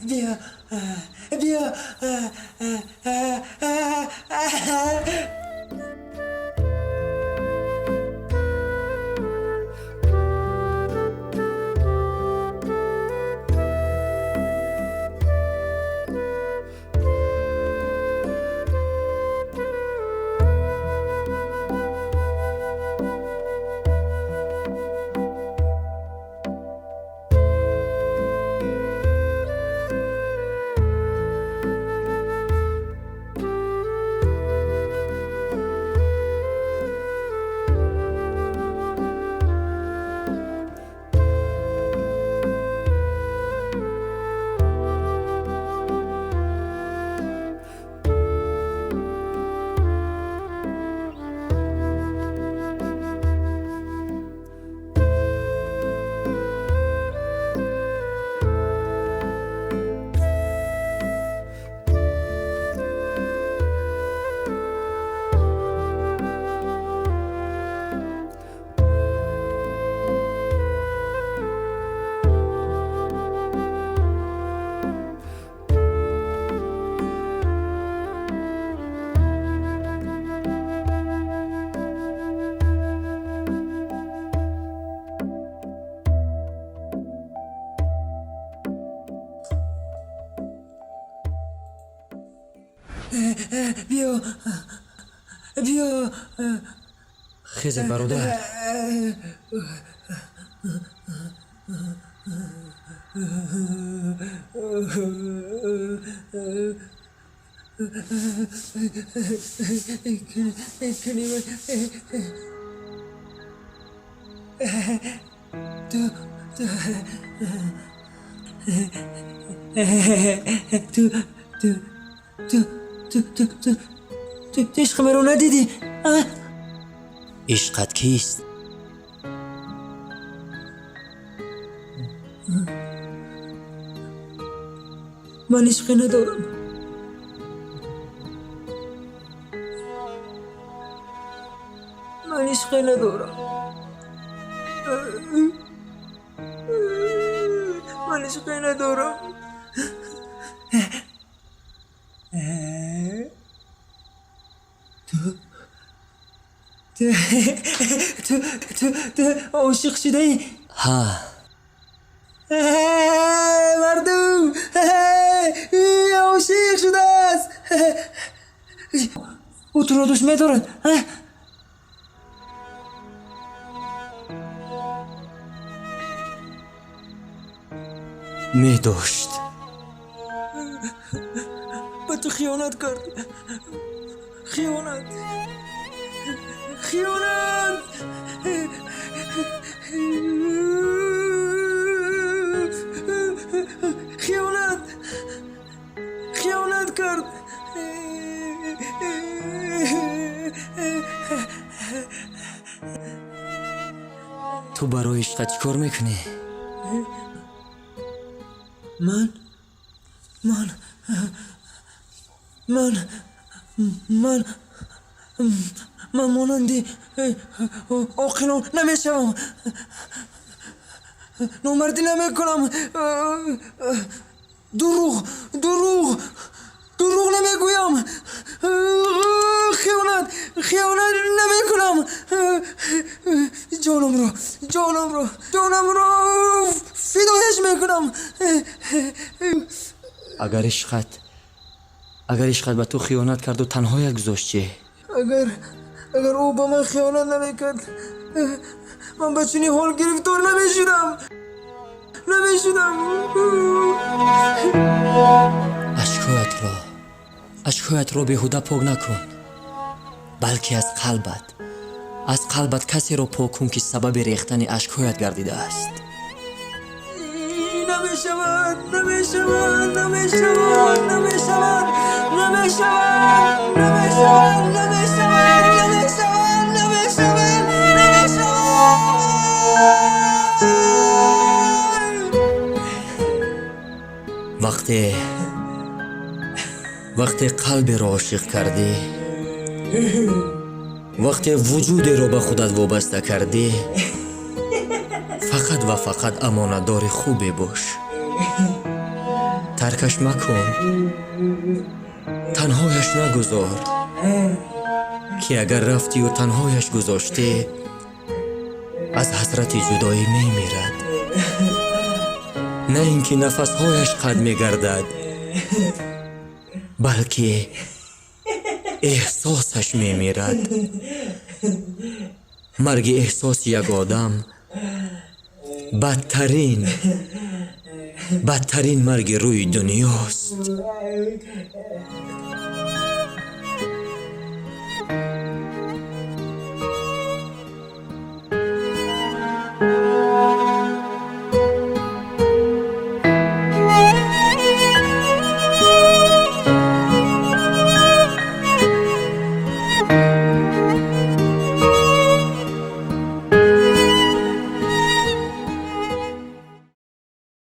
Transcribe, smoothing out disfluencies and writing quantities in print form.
Биё, биё. Биё, биё. Хезе, бародар. Ту ту ту ту ту ту ту ту ишқи маро надидӣ? Ишқат кист? Ман ишқе надорам. Ман ишқе надорам. Ман ишқе надорам. Ту ту ту ту ту ошиқ шудаӣ? Ҳа. Мардум, ошиқ шудааст. Ӯ туро дӯст медорад? Медошт. Ба ту хиёнат кард. Хиёнат, хиёнат. Хиёнат, хиёнат кард. Ту барои ишқат чӣ кор мекунӣ? Ман ман ман ман ман монанди оқилон намешавам, номардӣ намекунам, дурӯғ, дурӯғ, дурӯғ намегӯям. Хиёнат. Хиёнат намекунам. Ҷонамро, ҷонамро, ҷонамро фидояш мекунам. Агар ишқат ба ту хиёнат карду танҳоят гузошт, чӣ? Агар ӯ ба ман хиёнат намекард, ман ба чунин ҳол гирифтор намешудам, намешудам. Ашкҳоятро беҳуда пок накун, балки аз қалбат касеро пок кун, ки сабаби рехтани ашкҳоят гардидааст. Намешавад, намешавад, намешавад, намешавад, намешавад, намешавад, намешавад, намешавад, намешавад, намешавад. Вақте қалберо ошиқ кардӣ, вақте вуҷудеро ба худат вобаста кардӣ, фақат ва фақат амонатдори хубе бош. Таркаш макун, танҳояш нагузор, ки агар рафтию танҳояш гузоштӣ, аз ҳасрати ҷудоӣ мемирад. На ин ки нафасҳояш қатъ мегардад, балки эҳсосаш мемирад. Марги эҳсоси як одам бадтарин, бадтарин марги рӯи дунёст.